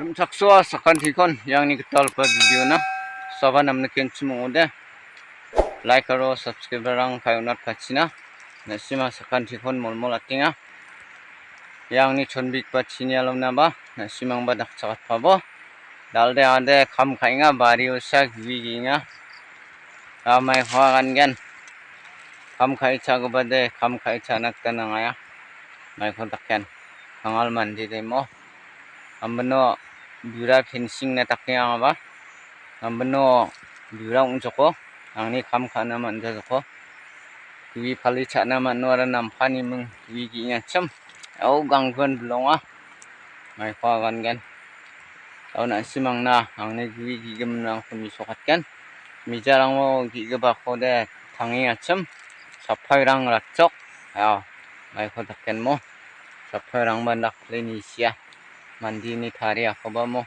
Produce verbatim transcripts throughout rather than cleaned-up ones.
Rimchaksoa sakantikon iangni gitalgipa video-na saba namnikenchim ong·ode. Like aro subscribe-rang kae on·atpachina. Na·sima sakantikon molmol atenga. Iangni chonbegipa chinialonaba na·simangba dakchakatpabo. Dal·de ade kam ka·enga, bari osa gue ge·enga. Amai hoa gangen. Kam ka·e cha·gipade, kam ka·e cha·na gita nangaya. Maiko daken. Kangal mande demo. Ambino bura fencing-na dake angaba. Ambino bura ong·joko. Angni kam ka·na man·jajoko. Gue pali cha·na man·o aro nampani ming gue ge·engachim. Ao gangguan bilonga. Maiko agangen. Ao na·simangna angni gue ge·giminrangko mesokatgen. Mijarango ge·gipakode tangengachim. Sapairang ratchok. Ao maiko dakenmo. Sapairangba dakple nisia. Mandini tariakobamo.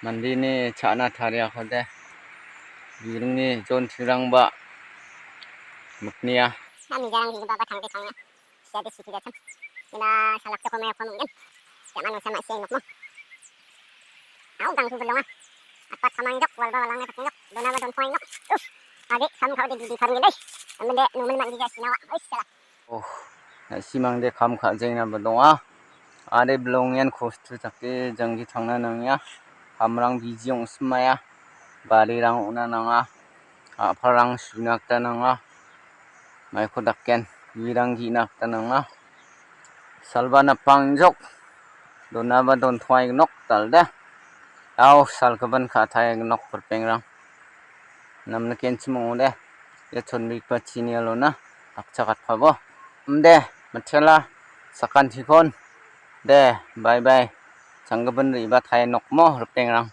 Mandini cha·na tariakode. Biringni jontirangba miknia. Na mijarang ge·gipaba tangde tangna. Sia de siki jacham. Ina salak choko me ko mungkin. Jaman usa ma sia nokmo. Au gang tu belonga. Apa kamang jok, walba walang ne pakai jok. Dona ma don poin jok. Uf. Ade kam kau de di di kam gede. Amende numen man gija sinawa. Oi sala. Oh, na·simangde kam ka·jengna bilonga. Ade bilongen kostu dake janggi tangna nangya. Hamrang biji ong·simaya. Barirang on·a nanga. A·parang suna gita nanga. Maiko daken. Guerang ge·na gita nanga. Salba napang jok. Donaba dontoai nok dalde. Ao salgipan ka·taia nok ripengrang. Namnikenchim ong·ode. Ia chonbegipa chinialona dakchakatpabo. Inde, mitela, sakantikon. De, bye bye. Changgipin re·bataia nokmo ripengrang.